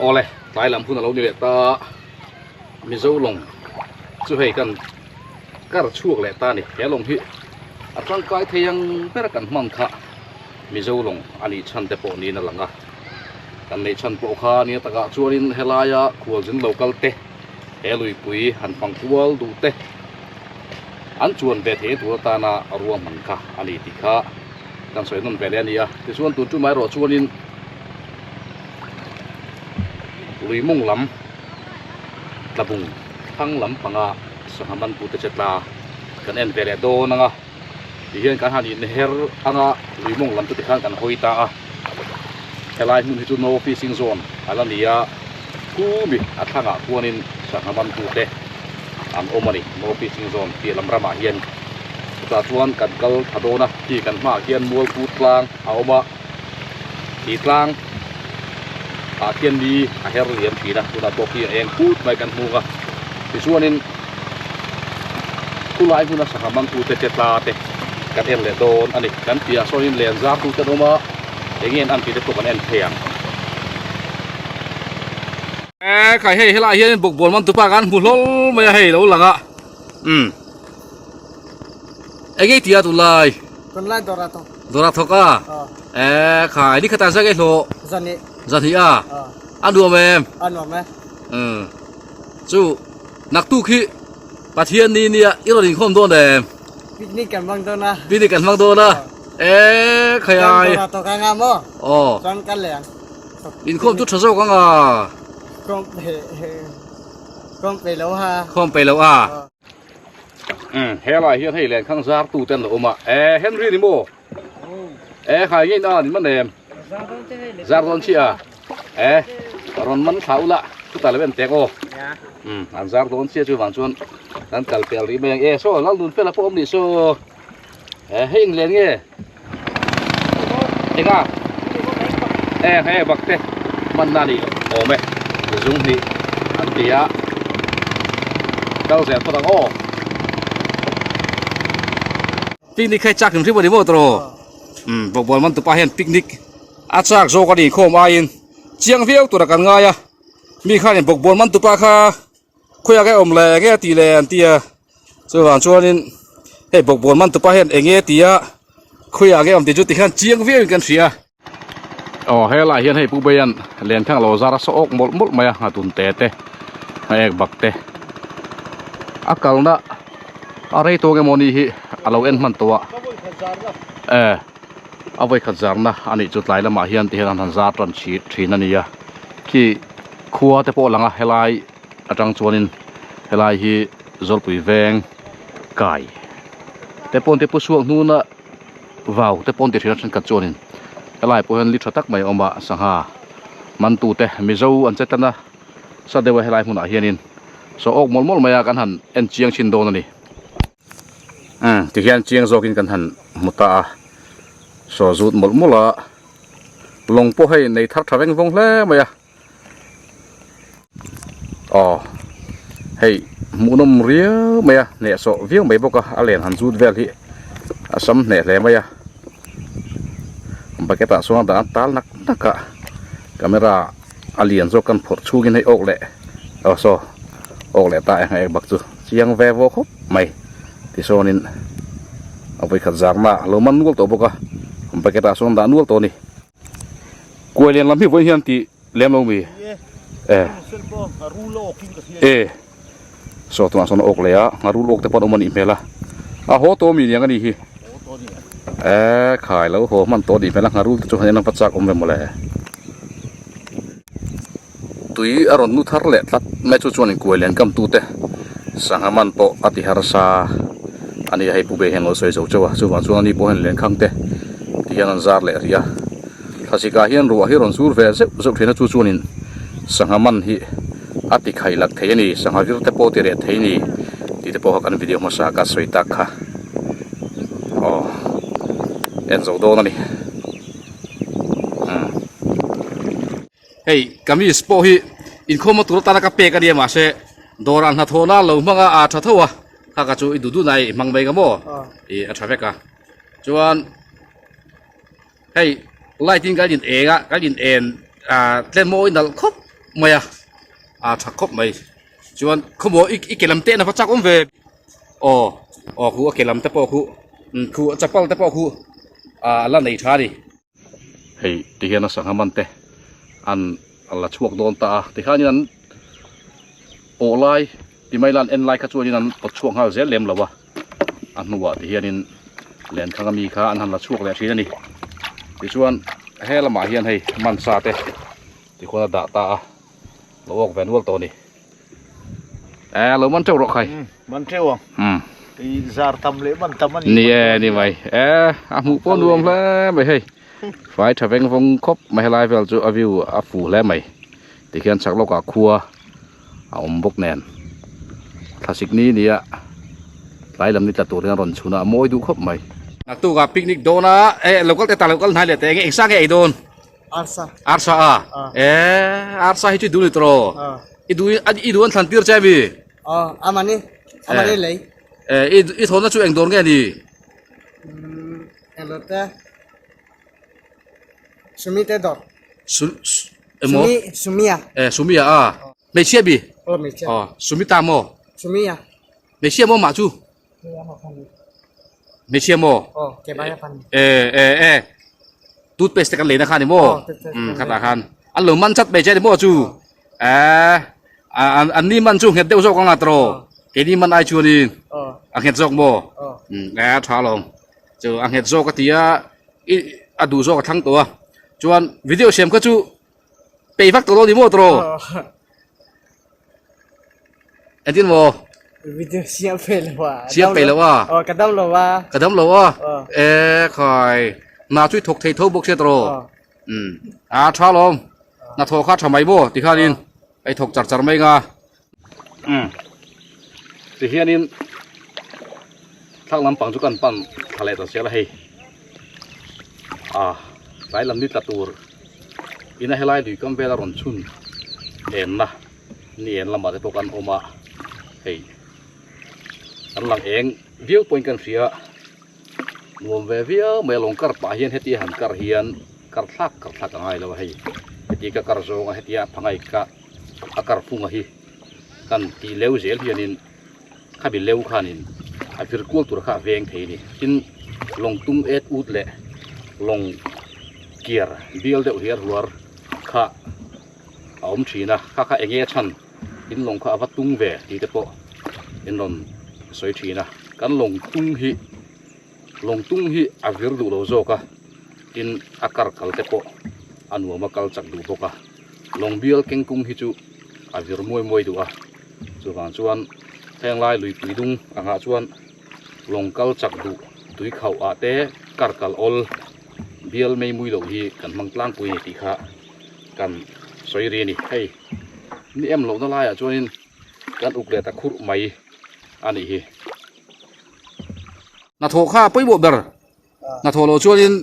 Awle, tlai lam hun a lo ni leh ta. Mizo lawng chu hei kan kar chhuak leh ta a ni. He lawng hi a tangkai thei ang ber kan hman kha Mizo lawng a nih chhan te pawh niin a lang a. Kan neih chhan pawh kha nia takah chuanin helaia khualzin lo kal te, he luipui han fang kual duh te an chuan ve thei tur atana ruahman kha a ni tih kha kan sawi nawn ve leh a ni a. Tichuan tun tumah erawh chuanin lui mawng lam tlabung thlang lam panga sangha mantute che tla kan en ve leh dawn ang a. Tihian kan han inher anga lui mawng lam chu tikhan kan hawi ta a. Helai hmun hi chu no fishing zone a la ni a, khumi a thlangah khuanin sangha mantute an awm a ni. No fishing zone tih lam ramah hian chutah chuan kan kal thla dawn a, khi kan hmaah khian Mualku tlang a awm a, khi tlang ah khian ni a her liam thin a, tunah pawh khi a eng phut mai kan hmung a, tichuanin khulai hmuna sangha mantute che tla te kan en leh dawn a ni. Kan piahah sawnin len zar tu te an awm a, eng nge an an tih te pawh kan en thei ang. E khai hei helaiah hianin bawkbawn man tupa kan hmu hlawl mai a hei lo lang a umm eng nge tia tunlai tunlai dawrah thawk dawrah thawk a e khai ni khatah zak e hlawh zahnih zahnih a a nuam em a nuam e umm chu naktuk hi Pathian ni nia i rawn inkhawm dawn em picnic kan hmang dawn a picnic kan hmang dawn a e khai ai dawrah thawk a nga maw aw chuan kan leh ang Inkhawm chu tha zawk ang a. Khawm pe lo ha. Khawm pe lo a. Um, helai hian hei lenkhang zar tu ten lo awm a. E Henry ni maw? E khai ngei na ni man em. Zar dawn chi a. E rawn man thla ula chutah lo en tek aw. Um, an zar dawn chia chu vang chuan kan kal pel rih mai ang. E saw lal nun fela pawh awm ni saw. E hei eng len nge? Enga? E hei bak te man na ni awm e zung hnih an ti a kal zel phawt ang aw. Picnic hei chak hrim hrim a ni maw tawh? Umm bawkbawn man tupa hian picnic a chak zawk a ni khawm aiin chiang viau tura kan ngai a mi khanin bawkbawn man tupa kha Khawiah nge awm leh enge a tih leh an ti a, chuvang chuanin hei bawkbawn man tupa hian enge a ti a, khawiah nge awm tih chu tikhian chiang viauin kan hria. Aw helaiah hian hei Pu Beian Lenthang lo zar a saw awk mawlh mawlh mai a, nghatun te te, nghaek bak te a kalna a rei tawng emaw ni hi a lo en hman tawh a, e a vawikhat zarna a nih chu tlai lamah hian tihian an han zar tan thin a ni a, khi khua te pawh a lang a helai. Atang chuanin helai hi Zawlpui veng kai te pawn te pu suak hnuna vau te pawn ti thin a thenkhat chuanin helai pawh hian li tha tak mai a awm a sangha mantu te Mizo an che tan a sa deuh a helai hmunah hianin saw awk mawlh mawlh mai a kan han en chiang thin dawn a ni. Umm tihian chiang zawkin kan han hmu ta a saw zut mawlh mawlh a lawng pawh hei nei thar tha veng vawng hle mai a. Aw hei hmuhnawm riau mai a hnehsawh viau mai bawk a a len han zut vel hi a sam hneh hle mai a bucket ah chuan a dah a tal nak nak a camera a lian zawk kan phawrh chhungin hei awk leh aw saw awk leh ta e heng bak chu chiang ve vaw khawp mai tichuanin a vawikhat zarna a lo man nual tawh bawk a bucket ah chuan a dah nual tawh a ni. Kuai lian lam hi vawiin hian tih lem lo mi? E. E. Saw tunah sawn a awk leh a, a rul awk te pawh an awm a nih hmel a. A haw tawh mi niang a nih hi. E khai lo haw hman tawh a nih hmel a, ngharul te chu han en ang va chak awm ve mawle. Tui a rawn nu thar leh tlat mai chu chuan in kuai lian kam tute sangha man pawh a ti harsa a ni a, hei pu be hian lo sawi zo chauh a, chuvang chuan ani pawh hian lenkhang te ti hian an zar leh rih a, thlasik ah hian ruah hi rawn sur ve zeuh zeuh thin a chu chuanin sangha man hi a ti khai lak thei a ni, sangha vir te pawh a ti reh thei a ni tih te pawh kha kan video hmasa ka sawi tak kha aw en zo dawn a ni. Hei kamis pawh hi inkhawm a tur atana ka pek a nia mahse dawrah hnathawhna lo hmang a aa tha tho a kha ka chu i duh duh nai i hmang mai ka maw ih a tha vek a chuan hei light in kan in eng a kan in en ah tlem mawi nalh khawp. mai a a tha khawp mai chuan khawmaw i i ke lam te na va chak awm ve aw aw khu a ke lam te pawh khu khu chapal te pawh khu ah a la nei tha a ni. Hei ti hian a sangha man te an la chhuak dawn ta a tikhanin an awh lai ti mai la an en lai kha chuanin an pawt chhuak nghal zel lem lo a a hnuah ti hianin lenkhang ami kha an han la chhuak leh thin a ni tichuan he lamah hian hei man sa te tikhuan a dah ta a lo awk ve nual tawh a ni. Eh lo man teuh rawh khai. Man teuh ang. Um. I zar tam leh man tam ani. Ni e ni mai. Eh a hmuh pawh nuam hle mai hei. Fai tha veng vawng khawp mai helai vel chu a view a fu hle mai. Tikhian chak lawkah khua a awm bawk nen. Thlasik ni nia tlai lam ni tla tur hian a rawn chhun a a mawi duh khawp mai. Naktukah picnic dawn a eh local te ta local hnai leh teh eng eng sang nge ei dawn. Arsa. Arsa a. Eh arsa hi chu i duh ni tawh. I duh i duh an thlan tir che mi. Aw amani amani lei. Eh i i thawhna chu eng dawr nge ni? Eng dawr te Sumi te dawr. Su emaw? Sumi Sumia. Eh Sumia a. Hmeichhia bi? Aw hmeichhia. Aw Sumita maw? Sumia. Hmeichhia maw mah chu? Hmeichhia maw? Aw kebaya pan. Eh eh eh toothpaste te kan leina kha ni maw? Aw khatah khan an lo man chat mai che ni maw chu? Eh an ni man chu nghet deuh zawk anga tawh keini man ai chuanin a nghet zawk maw? Eh a tha alawm chu a nghet zawk a ti a i a duh zawk a thlang tawh a chuan video siam kha chu peih vak tawh lo ni maw tawh? Engtin maw? Video siam pe lo a. Siam pe lo a. Aw ka dam lo a. Ka dam lo a. E khai. Na chui thawk thei tho bawk sia tawh. Um. A tha lawm. Na thaw kha tha mai maw ti khanin ei thawk char char mai nga. Um. Ti hianin thlang lampang chu kan pan thla leh ta zel a hei. A tlai lam ni tla tur ina helai lui kam vela rawn chhun enna. Ni en lamah te pawh kan awm a, hei kan lang eng viau pawhin kan hria a, nuam ve viau mai a lawng kar pah hian heti han kar hian kar thlak kar thlak a ngai lo a hei heti ka kar zawng a hetia phangai ka a kar phunga hi kan tih leu zel hianin khami leu khanin a vir kual tur kha a veng thei a ni tin lawng tum et ut leh lawng kiar bial deuh hiar huar kha. a awm thin a kha kha enge a chhan in lawng kha a va tung ve tih te pawh in rawn sawi thin a kan lawng tung hi lawng tung hi a vir duh lo zawk a tin a kar kal te pawh a nuam a kal chak duh bawk a lawng bial keng kung hi chu a vir muai muai duh a chuvang chuan heng lai luipui dung angah chuan lawng kal chak duh tui khauh ah te kar kal awl bial mei mui loh hi kan hmang tlangpui a ni tih kha. Kan sawi ri a ni. Hei ni em lohna laiah chuanin kan uk leh ta khurh mai a nih hi. Hnathawh kha a pawimawh ber. Hnathawh loh chuanin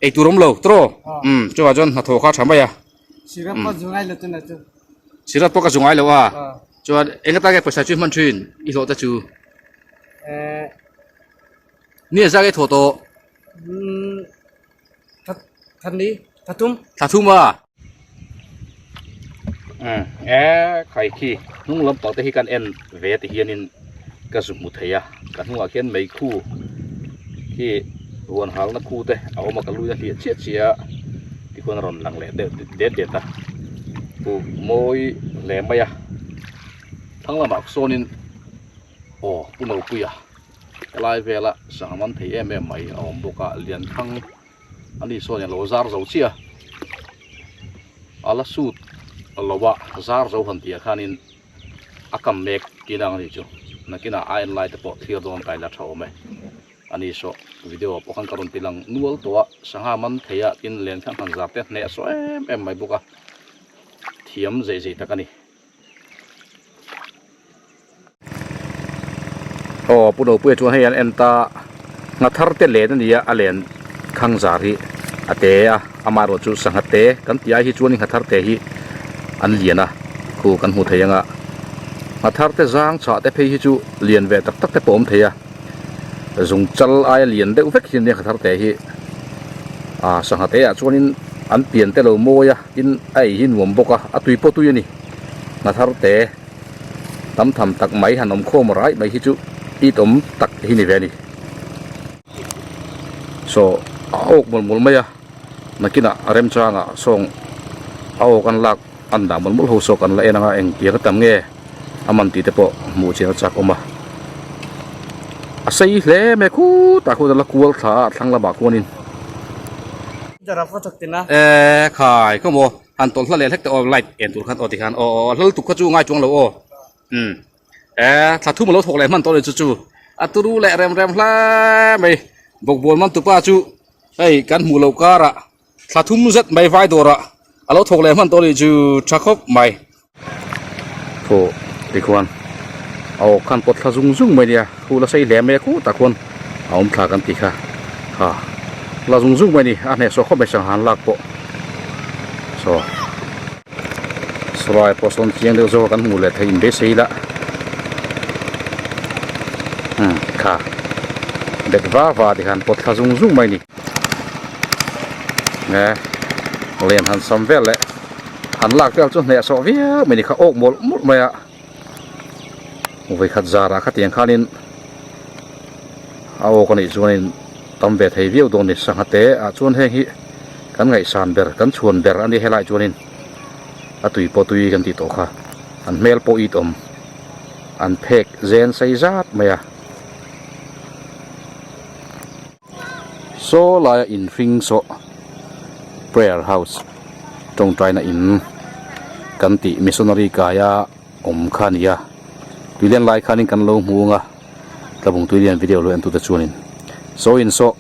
ei tur awm lo tawh. Umm chuvah chuan hnathawh kha a tha mai a. Syrup pawh zu ngai lo chu na chu. Syrup pawh ka zu ngai lo a. Chuan eng atan nge pawisa chu i hman thin i hlawh te chu? Ni a zak i thawh tawh. Thla thum. Thla thum a. Umm e khai khi hnung lampang te hi kan en ve ti hianin ka zu hmu thei a ka hnungah khian meikhu khi huan halna khu te a awm a ka lui a hliah chiah chiah a tikhuan a rawn lang leh deuh det det a huh mawi hle mai a thlang lamah sawnin aw pu Nopuia. Helai vela sangha man thei em em mai a awm bawk a, Lianthang a ni sawn alo zar zo chiah a, a la sut lo a zar zo han tih ah khanin a kam mek tih ang a ni chu, nakinah a en lai te pawh thlir dawn ta ila tha awm e, a ni saw video ah pawh khan ka rawn ti lang nual tawh a, sangha man thei ah tin Lianthang han zar te hneh saw em em mai bawk a, thiam zeih zeih tak a ni. Aw pu Nopuia chuan hei an en ta ngha thar te len a ni a a len khang zar hi a te a amaherawh chu sangha te kan tih ai hi chuan ngha thar te hi an lian a khu kan hmu thei anga ngha thar te zang chhah te phei hi chu lian ve tak tak te pawh a awm thei a zung chal aia lian deuh vek hi ania ngha thar te hi ah sangha te ah chuanin. An pian te lo mawi a, tin a ei hi nuam bawk a, a tui pawh tui a ni. Hna thar te tam tham tak mai han awm khawm raih mai hi chu it awm tak hi ni ve a ni. Saw a awk mawlh mawlh mai a, nakinah a remchangah sawng a awk an lak an dah mawlh mawlh ho saw kan la en anga engtiang a tam nge a man tih te pawh hmuh chian a chak awm a. A sei hle mai khutah khuan a la kual thla a thlang lamah khuanin. E khai khaw maw han tawlh hla leh hlek teh aw light en tur khan aw tikhan aw aw hlal tuk kha chu ngai chuang lo aw umm e thla thum alo thawk leh hman tawh a ni chu chu a turu leh rem rem hle mai bawkbawn man tupa chu hei kan hmuh loh karah thla thum zet mai vai dawrah alo thawk leh hman tawh a ni chu tha khawp mai. Thaw tikhuan a awk khan pawt thla zung zung mai nia khu la sei hle mai a khutah khuan a awm thla kan tih kha ha la zung zung mai a ni a hnehsawh khawp mai sangha an lak pawh saw saw pawh sawn chiang deuh zawk a kan hmuh leh theih in beisei ila umm kha bet va va tikhan pawt thla zung zung mai a ni e len han sam vel leh. Han lak vel chu hneh sawh viau mai ni kha awk mawlh mawlh mai a vawikhat zarah khatiang khanin a awk a nih chuanin tam ve thei viau dawn a ni sangha te ah chuan heng hi kan ngaihsan ber kan chhuan ber a ni helai chuanin a tui pawh tui kan tih tawh kha an hmel pawh it awm an phek zen sei zat mai a. Saw laia inhring saw prayer house tawngtaina in kan tih missionary kaia awm kha a ni a tuilian lai khanin kan lo hmu ang a tlabung tuilian video lo entute chuanin saw in saw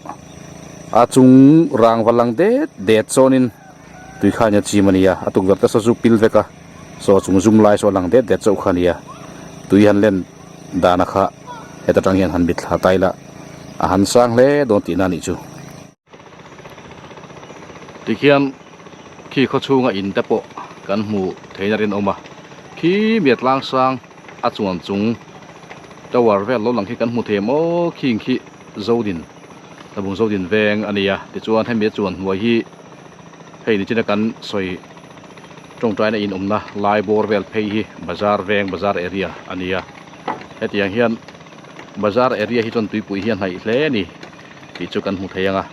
a chung rangva lang det det sawnin tui kha nia chim a ni a a tukverh te saw chu pil vek a saw chung zum lai saw a lang det det chauh kha a ni a tui han len dana kha heta tang hian han mitthla ta ila a han sang hle dawn tihna a nih chu. Tikhian khi khaw chhunga in te pawh kan hmu theihna rinawm a, khi mi a tlang sang a chuan chung tower vel lo lang khi kan hmu thei em aw khing khi Zodin Tlabung Zodin veng a ni a tichuan hemi a chuan hnuai hi hei nichina kan sawi tawngtaina in awmna lai bawr vel phei hi bazar veng bazar area a ni a hetiang hian bazar area hi chuan tuipui hi a hnaih hle a ni tih chu kan hmu thei ang a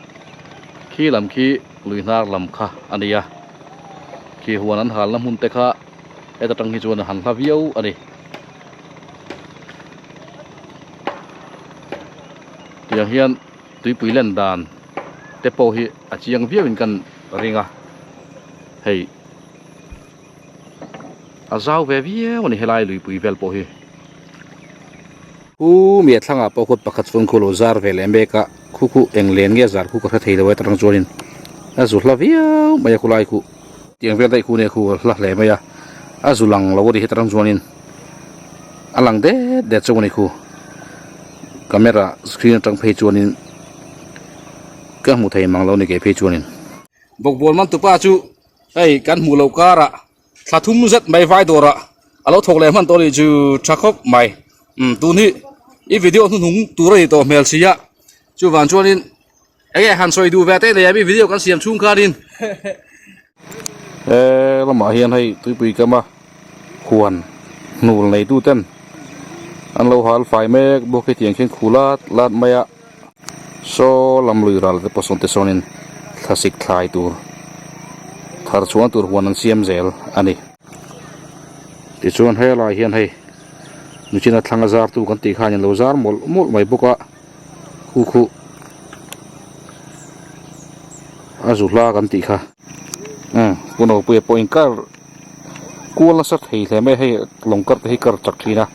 khi lam khi lui hnar lam kha a ni a khi huan an halna hmun te kha heta tang hi chuan a han hla viau a ni tiang hian tuipui len dan te pawh hi a chiang viau in kan ring a hei a zau ve viau a ni helai luipui vel pawh hi. Pu Mia thlangah pawh khuat pakhat chuan khu lo zar ve leh mek a, khu khu eng len nge zar khu ka hre thei lo e tarang chuanin a zu hla viau mai a khulai khu tiang vel daih khu nia khu hla hle mai a, a zu lang lo a ni he tarang chuanin a lang det det chauh a ni khu camera screen atang phei chuanin ka hmu thei mang lo a ni kei phei chuanin. Bawkbawn man tupa chu hei kan hmuh loh karah thla thum zet mai vai dawrah a lo thawk leh hman tawh a nih chu tha khawp mai umm tun hi i video hnuhnung tur a ni tawh hmel si a chuvang chuanin enge han sawi duh ve te nei a mi video kan siam chhung khanin he lamah hian hei tuipui kama huan hnul nei tu ten an lo hal fai mek bawk hetiang khian khu lat lat mai a. Saw lam lui ral te pawh sawn te sawnin thlasik thlai tur thar chhuan tur huan an siam zel a ni. Tichuan helai hian hei michina thlang a zar tu kan tih khan in lo zar mawlh mawlh mai bawk a khu khu a zu hla kan tih kha umm pu Nopuia pawh in kar kual nasa thei hle mai a hei lawng kar te hi kar chak thin a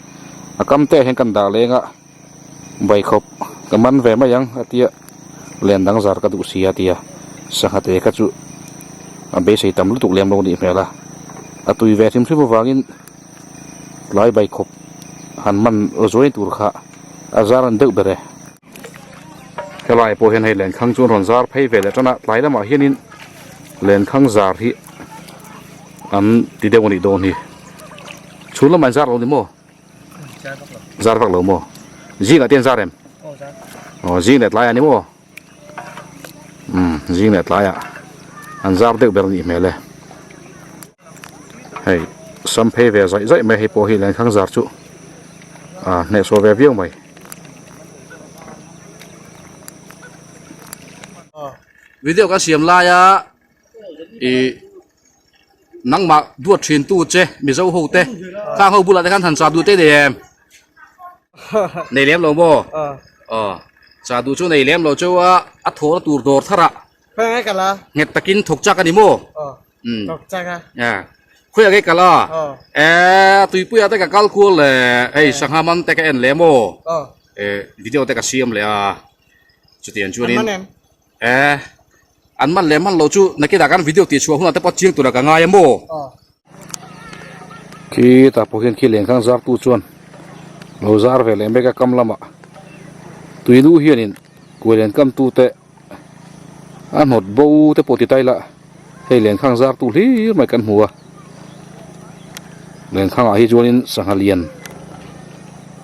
a kam te ah hian kan dah leng a. Baikhawp ka man ve mai ang a tia len dang zar ka duh si a tia sangha te kha chu a beisei tam lutuk lem lo nih hmel a a tui ve hrim hrim avangin tlai baikhawp han man zuai tur kha a zar an deuh ber e. Helai pawh hian hei lenkhang chu an rawn zar phei ve leh tan a tlai lamah hianin lenkhang zar hi an ti deuh a nih dawn hi chhun lamah an zar lo ni maw? Zar vak lo maw? Zingah te an zar em? Aw zing leh tlaiah ni maw? Umm zing leh tlaiah. An zar deuh ber a nih hmel e. Hei sam phei ve zaih zaih mai hei pawh hi lenkhang zar chu a hnehsawh ve viau mai. Video ka siam laia ih nangmah duat thin tu che mizo ho te khang ho bulah te khan han chah duh te nei em nei lem lo maw aw chah duh chu nei lem lo chu a a thawhna tur dawr thar ah nghet takin thawk chak a ni maw thawk chak a khawiah nge kal a eh tuipuiah te ka kal kual leh hei sangha man te ka en leh maw eh video te ka siam leh a chutiang chuanin Eh, an man leh man lo chu nakinah kan video tih chhuah hunah te pawh chiang tura ka ngai a maw? Khi tah pawh hian khi lenkhang zar tu chuan lo zar ve leh mek a kam lamah tuinu hianin kuai len kam tu te a hnawt bo te pawh ti ta ila hei lenkhang zar tu hlir mai kan hmu a lenkhangah hi chuanin sangha lian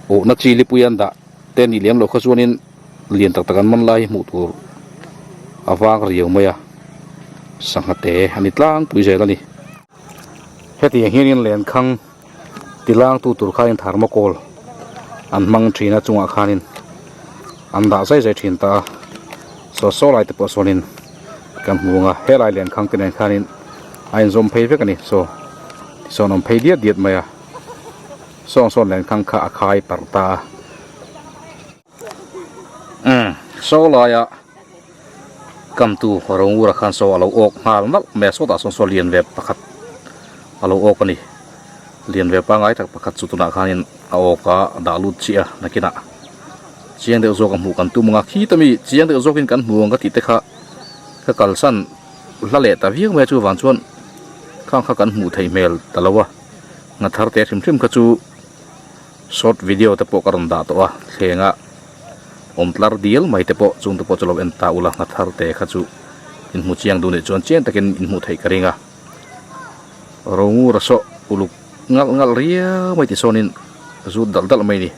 awhna chi lipui an dah te a nih lem loh kha chuanin. Lian tak tak an man lai hi hmuh tur a vang riau mai a, sangha te a ni tlangpui zel a ni. Hetiang hianin lenkhang ti langtu tur khanin thermocol an hmang thin a chungah khanin an dah zai zai thin ta a, saw saw lai te pawh sawnin kan hmu ang a, helai lenkhang te nen khanin a inzawm phei vek a ni, saw tisawn a awm phei diat diat mai a, sawng sawn lenkhang kha a khai parh ta a. Umm saw laia kamtu Rongura khan saw a lo awk nghal nalh mai a sawtah sawn saw lian ve pakhat a lo awk a ni lian ve pangngai tak pakhat chu tunah khanin a awk a dah lut chiah a nakinah chiang deuh zawk a hmuh kan tum ang a khita mi chiang deuh zawkin kan hmu ang ka tih te kha ka kalsan hla leh ta viau mai a chuvang chuan khang kha kan hmuh theih hmel ta lo a nghathar te hrim hrim kha chu. Short video te pawh ka rawn dah tawh a thlenga awm tlar dial mai te pawh chung te pawh chu lo en ta ula nghathar te kha chu in hmu chiang duh nih chuan chiang takin in hmuh theih ka ring a Rongura saw uluk ngalh ngalh riau mai ti sawnin zut dalh dalh mai a ni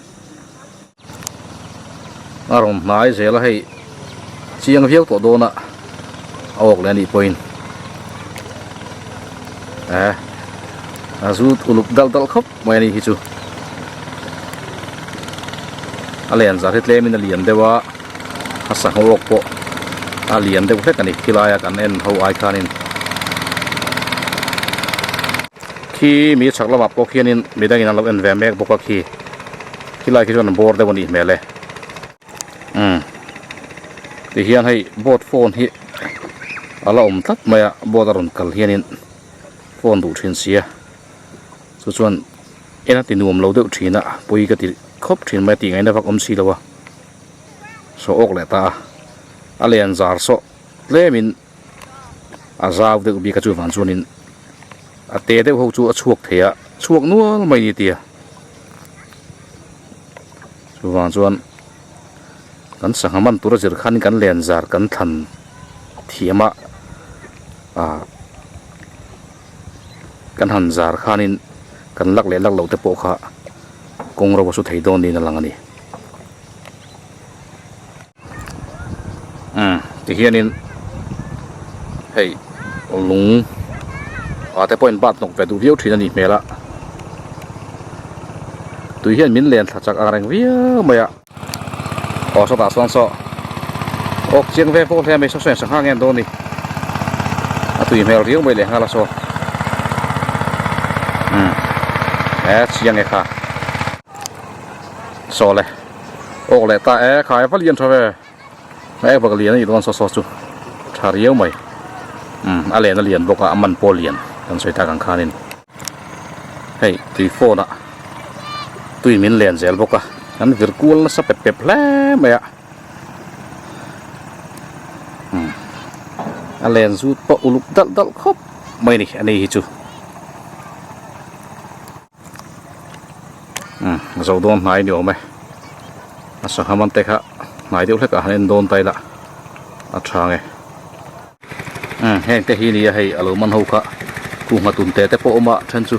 a rawn hnai zel a hei chiang viau tawh dawn a a awk leh a nih pawhin eh a zut uluk dalh dalh khawp mai a ni hi chu a lian zar hi tlemin a lian deuh a a sangha awk pawh a lian deuh hlek a ni khilai a kan en ho ai khanin khi mi chhak lamah pawh khianin midangin an lo en ve mek bawk a khi khilai khi chuan an bawr deuh a nih hmel e umm tihian hei boat phone hi a la awm tlat mai a boat a rawn kal hianin phone duh thin sia. Chu chuan en a ti nuam lo deuh thin a, pui ka ti khawp thin mai a tih ngaihna vak awm si lo a, saw awk leh ta a, a len zar sawh tlemin a zau deuh bik a chuvang chuanin a te deuh ho chu a chhuak thei a, chhuak nual mai ni tia chuvang chuan kan sangha man tura zir khanin kan len zar kan thlan thiam a ah. Kan han zar khanin kan lak leh lak loh te pawh kha kawng ro a su thei dawn niin a lang a ni. Umm tihianin hei lung ah te pawhin bat hnawk ve duh viau thin a nih hmel a tui hian min len thla chak ang reng viau mai a. Aw sawtah chuan saw awk chiang ve pawh hle mai saw saw in sangha nge an dawn ni a tui hmel riau mai leh nghal a saw umm e chiang e kha saw le awk leh ta e khai va lian tha ve e bak lian a nih dawn saw saw chu tha riau mai umm a len a lian bawk a a man pawh lian kan sawi tak ang khanin. Hei tui phone ah tui min len zel bawk a an vir kual nasa pep pep hle mai a umm a len zut pawh uluk dalh dalh khawp mai a ni a ni hi chu umm zo dawn hnai ni awm e a sangha man te kha hnai deuh hlek ah han en dawn ta ila a tha ang e. Umm heng te hi nia hei alo man ho kha kuhma tun te te pawh awm a then chu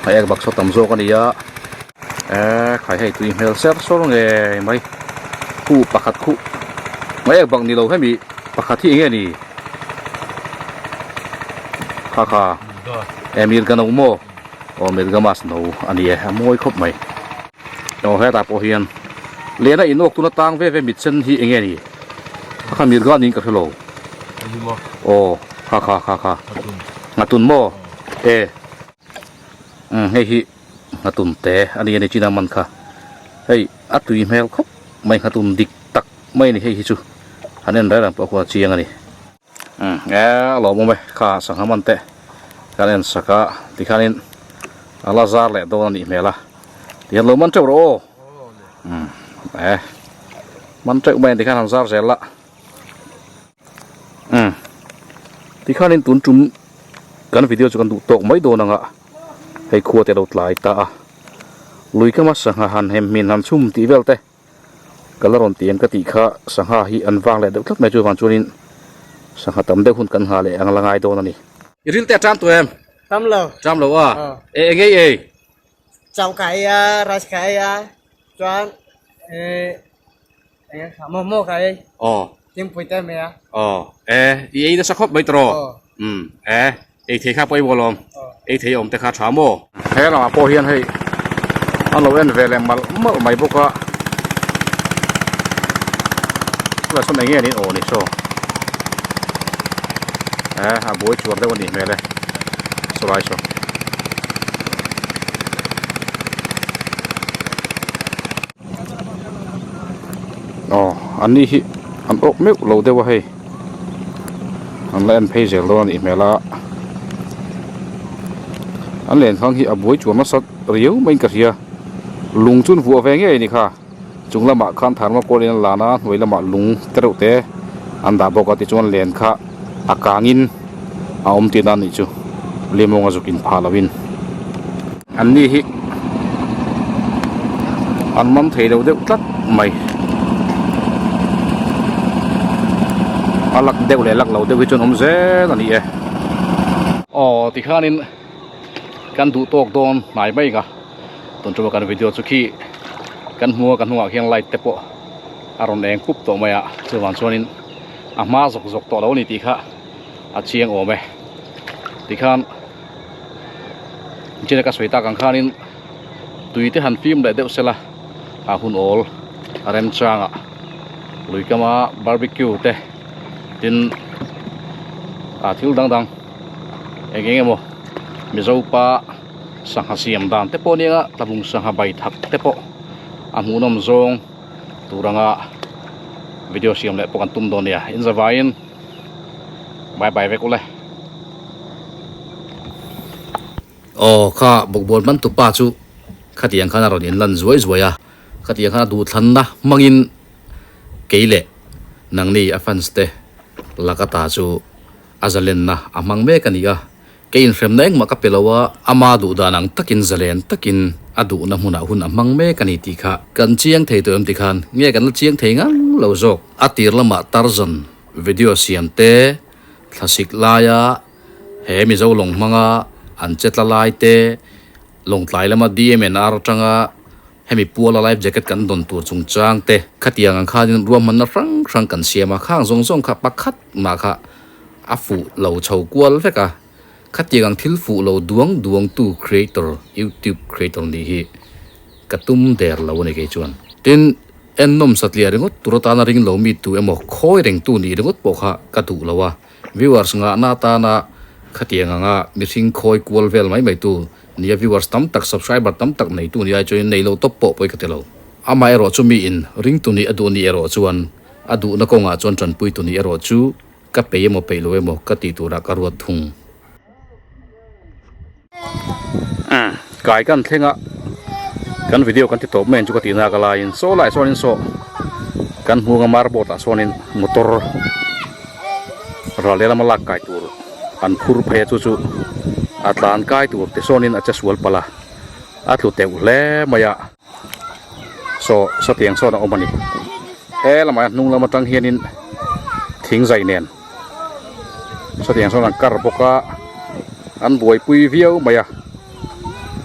a ek bak saw tam zawk a ni a eh khai hei tui hmel ser sawr ngei mai khuh pakhat khuh mai ek bak ni lo hemi pakhat hi eng nge ni. Kha kha e mirga no maw aw mirga mas no a ni e a mawi khawp mai aw hetah pawh hian lehna inawk tuna tang ve ve mit sen hi eng nge ni kha kha mirga niin ka hre lo aw kha kha kha kha nghatun maw e umm hei hi nghatun te a ni a ni china man kha hei a tui hmel khawp mai nghatun dik tak mai a ni hei hi chu han en reng reng pawh khuan a chiang a ni. Umm e a lawmawm e kha sangha man te kan en sak a tikhanin a la zar leh dawn a nih hmel a tihian lo man teuh rawh aw umm e man teuh mai a tikhan han zar zel la umm tikhanin tun tum kan video chu kan duh tawk mai dawn ang a hei khua te a lo tlai ta a lui kama sangha han hem hmin han chhum tih vel te. Ka la rawn ti ang ka tih kha sangha hi an vang leh deuh tlat mai chuvang chuanin sangha tam deuh hun kan nghah leh ang la ngai dawn a ni. I ril te a ṭam tawh em? Ṭam lo. Ṭam lo a? E eng ei ei? Chau ka ei a, rice ka ei a, chuan eng e kha momo ka ei. Aw. Thingpui te mai a. Aw. E i ei nasa khawp mai tawh. Aw. Umm e ei thei kha pawh i bual awm. Ei thei awm te kha tha maw? He lamah pawh hian hei an lo en ve leh malh malh mai bawk a. Tunah sawn eng nge niin aw ni saw. E a buai chuar deuh a nih hmel e saw lai saw. Aw an ni hi an awk meuh lo deuh a hei an la en phei zel dawn a nih hmel a an len hmang hi a buai chuan nasa riau maiin ka hria lung chu an vuah ve ngei a ni kha chung lamah khan tharma kawlin an lan a hnuai lamah lung te reuh te an dah bawk a tichuan len kha a kangin a awm tihna a nih chu limawng a zuk in phah lovin. An ni hi an man thei lo deuh tlat mai. A lak deuh leh lak lo deuh hi chuan awm zel a ni e. Aw tikhanin kan duh tawk dawn hnai mai ang a tun tuma kan video chu khi kan hmu a kan hnungah khian light te pawh a rawn eng pup tawh mai a chuvang chuanin a hma zawk zawk tawh lo a ni tih kha a chiang awm e tikhan. China ka sawi tak ang khanin tui te han fim leh deuh sela a hun awl a remchangah lui kama barbecue te tin ah thil dang dang eng eng emaw mizo pa sangha siam dan te pawh nia tlabung sangha bai thak te pawh a hmuhnawm zawng tur anga video siam leh pawh kan tum dawn nia inzavaiin. Bye bye vek ule. Aw kha bawkbawn man tupa chu khatiang khan a rawn in lan zuai zuai a, khatiang khan a duhthlanna hmangin kei leh nangni a fans te lakata chu a zalenna a hmang mek a ni a. Kei inhremna engmah ka pe lo a, ama duh dan ang takin zalen takin a duhna hmunah hun a hmang mek a ni tih kha kan chiang thei tawh em ti khan nge kan la chiang thei ngang lo zawk. A tir lamah Tarzan video siam te, thlasik laia he Mizo lawng hmanga an che tla lai te, Lawngtlai lama DMNR atanga hemi puala life jacket kan dawn tur chungchang te, khatiang ang khanin ruahmanna hrang hrang kan siam a, khang zawng zawng kha pakhat mah kha a fuh lo chho kual vek a, khatiang ang thil fuh lo duang duang tu creator, youtube creator nih hi ka tum der lo a ni kei chuan. Tin, ennawm satliah ringawt tur atana ring lo mi tu emaw khawi reng tu nih ringawt pawh kha ka duh lo a, viewers ngahna atana khatiang anga mihring khawi kual vel mai mai tu Nia viewers tam tak subscriber tam tak nei tu ni ai chuan nei lo tawp pawh pawi ka ti lo. Amah erawh chu mi in ring tu nih a duh ni erawh chuan a duhna kawngah chuan tanpui tu nih erawh chu ka peih emaw peih lo emaw ka tih turah ka ruat thung. Umm kai kan thleng a kan video kan ti tawp mai ang chu ka tih nak a laiin saw lai sawn in saw kan hmung a marboard ah sawn in motor ral lehlam a lak kai tur An phur phei a chu chu a tlan kai tur te sawnin a che sual palh a, a tlu teuh hle mai a. Saw satiang sawn a awm a ni. He lamah hian hnung lam atang hianin thing zai nen satiang sawn an kar bawk a, an buaipui viau mai a,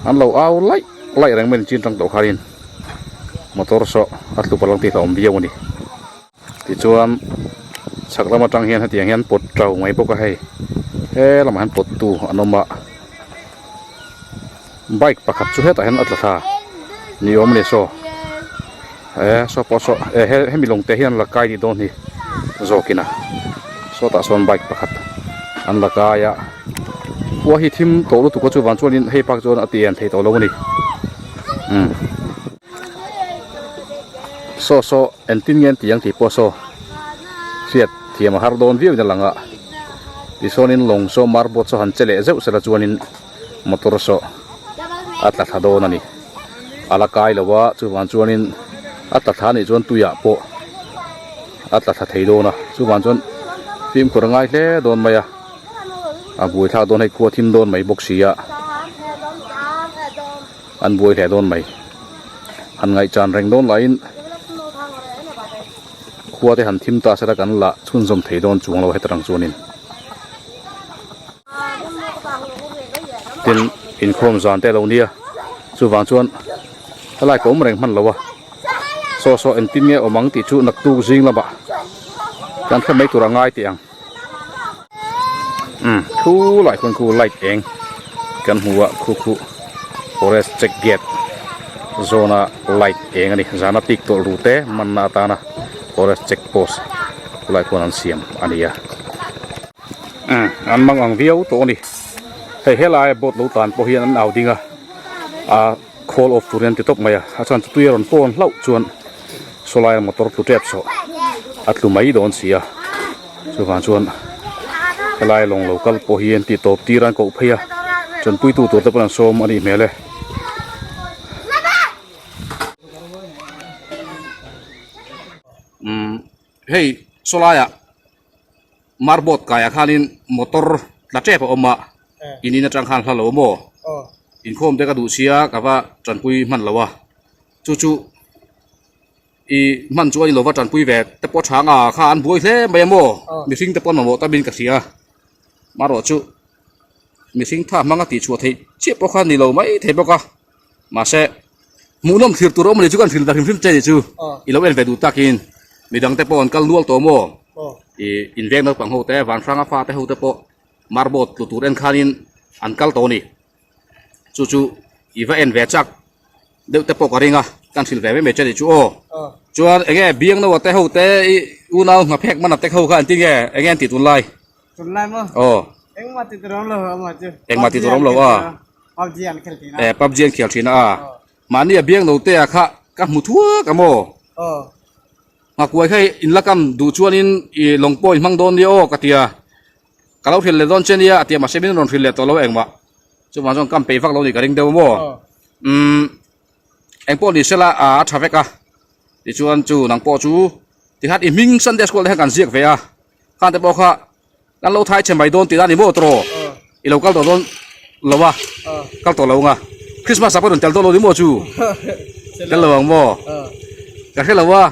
an lo au laih laih reng mai a ni chin tang tawh khanin motor saw a tlu palh ang tih hlauhawm viau a ni. Tichuan chhak lam atang hian hetiang hian pawt tau mai bawk a hei. He lamah hian pawt tu an awm a bike pakhat chu hetah hian a tla thla ni awm a ni saw e saw pawh saw e he hemi lawng te hian la kai ni dawn hi zawkin a sawtah sawn bike pakhat an la kai a khua hi thim tawh lutuk a chuvang chuanin hei pak chuan a ti en thei tawh lo a ni umm saw saw engtin nge an tih ang tih pawh saw hriat thiam a har dawn viau in a lang a tichuanin lawng saw marboat saw han che leh zeuh sela chuanin motor saw a tla thla dawn a ni a la kai lo a chuvang chuanin a tla thla anih chuan tuiah pawh a tla thla thei dawn a chuvang chuan fimkhur a ngai hle dawn mai a a buaithlak dawn hei khua thim dawn mai bawk si a an buai hle dawn mai han ngaihchan reng dawn lahin khua te han thim ta sela kan la chhunzawm thei dawn chuang lo hetarang chuanin. Tin inkhawm zan te a lo nia chuvang chuan helai ka awm reng hman lo a saw saw engtin nge awm ang tih chu naktuk zing lamah kan hre mai tur a ngai teh ang umm thu lai khuan khu light eng kan hmu a khu khu forest check gate zawna light eng a ni zana pik tawlh ru te manna atana forest check post khulai khuan an siam a ni a. Umm an mang ang viau tawh a ni hei helai boat lo tan pawh hian an au ding a a call off tur hian an ti tawp mai a a chhan chu tui a rawn pawn hlauh chuan sawlai a motor tlu tep saw a tlu mai dawn si a chuvang chuan helai lawng lo kal pawh hi an tih tawp tir a an koh phei a tanpui tu tur te pawh an sawm a nih hmel e. Umm hei sawlaiah. Marboat kaiah khanin motor tla tep a awm a, in in atang khan hla lo maw? Inkhawm te ka duh sia ka va tanpui hman lo a, chu chu i hman chu a ni lo va tanpui ve te pawh tha anga kha an buai hle mai a maw? Mihring te pawh an mamawh ta min ka hria, marawh chu mihring tha hmanga tihchhuah theih chiah pawh kha ni lo mai thei bawk a, mahse hmuhnawm thlir tur a awm a ni chu kan hrilh ta hrim hrim che ni chu i lo en ve duh takin midang te pawh an kal nual tawh maw ih inveng naupang ho te van hranga fa te ho te pawh marboat tlu tur en khanin an kal tawh a ni chu chu i va en ve chak deuh te pawh ka ring a kan hrilh ve mai mai che ni chu aw chuan eng nge biang naua te ho te i unau hnaphek mana te ho kha an ti nge eng nge an tih tunlai Tunlai maw? Aw. Engmah ti tur awm lo amah chu. Engmah ti tur awm lo a. PUBG an khel thin a. Eh PUBG an khel thin a. Mahni a biang lo te a kha ka hmu thuak a maw? Aw. Nghakuai kha in la kam duh chuanin i lawng pawh in hmang dawn nia aw ka ti a. Ka lo hrilh leh dawn che nia a ti a mahse min rawn hrilh leh tawh lo engmah. Chuvang chuan kam peih vak lo ni ka ring deuh a maw? Umm. Engpawh ni sela a tha vek a. Tichuan chu nang pawh chu tikhan i hming Sunday school te khan kan ziak ve a. Khan te pawh kha kan lo thai chhe mai dawn tih a ni maw tawh i lo kal tawh dawn lo a kal tawh lo ang a Christmas ah pawh rawn tel dawn lo ni maw chu tel lo ang maw ka hre lo a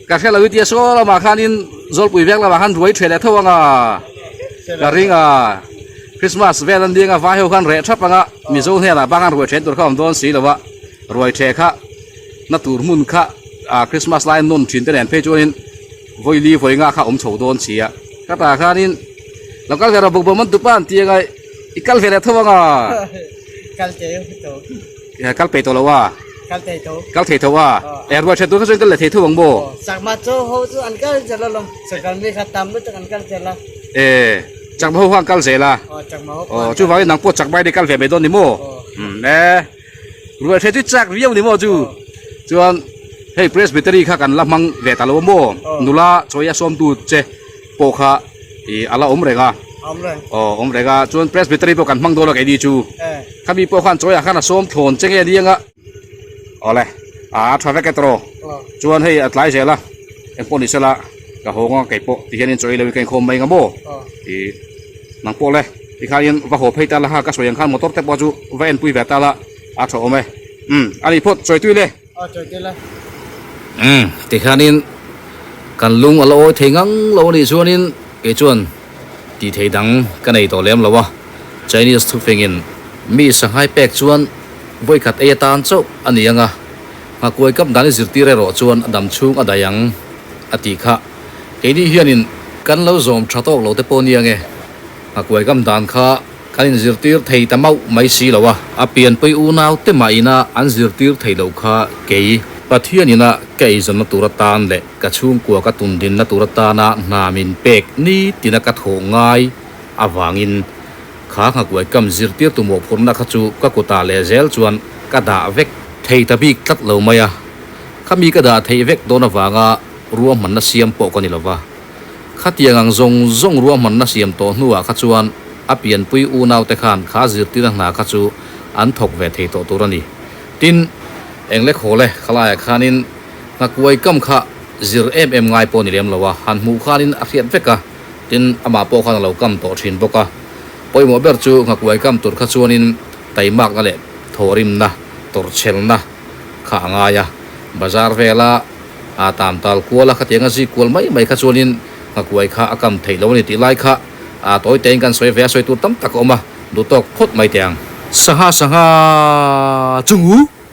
ka hre lo i tia saw lamah khanin Zawlpui veng lamah khan ruai ṭhe leh tho ang a ka ring a Christmas vel an ding a vai ho khan reh ṭhap ang a Mizo hnenah bang an ruai ṭhen tur kha awm dawn si lo a ruai ṭhe kha na tur hmun kha Christmas lai nawn ṭhin te nen phei chuanin. Vawili vawi nga kha awm chho dawn si a, ka tah khanin lo kal ve rawh bawkbaw man tupa an ti anga i kal ve leh tho anga. Kal thei tho. Kal peih tawh lo a. Kal thei tho. Kal thei tho a. E ruai that tur kha chuan kal leh thei tho ang maw? Chakma chaw ho chu an kal zel alawm, sakal mi kha tam lutuk an kal zel a. E chakma ho kha an kal zel a. Aw chakma ho pawh. Aw chuvangin nang pawh chakma in i kal ve mai dawn ni maw? Umm e. Ruai hre chu chak viau ni maw chu? Chuan hei Presbytery kha kan la hmang ve ta lo maw? Nula chawi a sawmtu che pawh kha ih a la awm reng a. Awm reng. Aw awm reng a, chuan Presbytery pawh kan hmang dawn a keini chu. Khami pawh khan chawiah khan a sawm thlawn che nge ni anga? Awle a tha vek e tawh. Chuan hei a tlai zel a, engpawh ni sela ka hawng a keipawh ti hianin chawi lo in ka inkhawm mai anga maw? Ih nang pawh le. Tikhain va haw phei ta la ha ka sawi ang khan motor te pawh chu va enpui ve ta la a tha awm e. Umm a ni phawt chawi tui le. Aw chawi tui le. Umm tikhanin kan lung a la awi thei ngang lo a nih chuanin kei chuan tih thei dang ka nei tawh lem lo a. Chinese thufingin mi sanghai pek chuan vawikhat ei atan chauh a ni ang a, nghakuai kap dan i zirtir erawh chuan a dam chhung a daih ang a tih kha. Keini hianin kan lo zawm tha tawk lo te pawh nia nge. Nghakuai kam dan kha kan inzirtir thei ta mauh mai si lo a. A pianpui unau te mah ina an zirtir thei loh kha kei Pathian ina ka eizawnna tur atan leh ka chhungkua ka tundinna tur atana hna min pek nitina ka thawh ngai avangin kha nghakuai kam zirtirtu mawhphurhna kha chu ka kutah leh zel chuan ka dah vek thei ta bik tlat lo mai a. Khami ka dah theih vek dawn avanga ruahmanna siam pawh ka ni lova. Khatiang ang zawng zawng ruahmanna siam tawh hnuah kha chuan a pianpui unaute khan kha zirtirna hna kha chu an thawk ve thei tawh tur a ni. Tin, eng le khaw le khalaiah khanin nghakuai kam kha zir em em ngai pawh a ni lem lo a, han hmuh khanin a hriat vek a, tin, amah pawh khan a lo kam tawh thin bawk a. Pawimawh ber chu nghakuai kam tur kha chuanin taimakna leh thawhrimna, tawrhchhelna kha a ngai a, bazar vela A tam tal kual a, khatiang a zik kual mai mai kha chuanin nghakuai kha a kam theih lo a ni tih lai kha a tawi tein kan sawi ve a, sawi tur tam tak a awm a, duh tawk phawt mai teh ang. Sangha sangha chungu.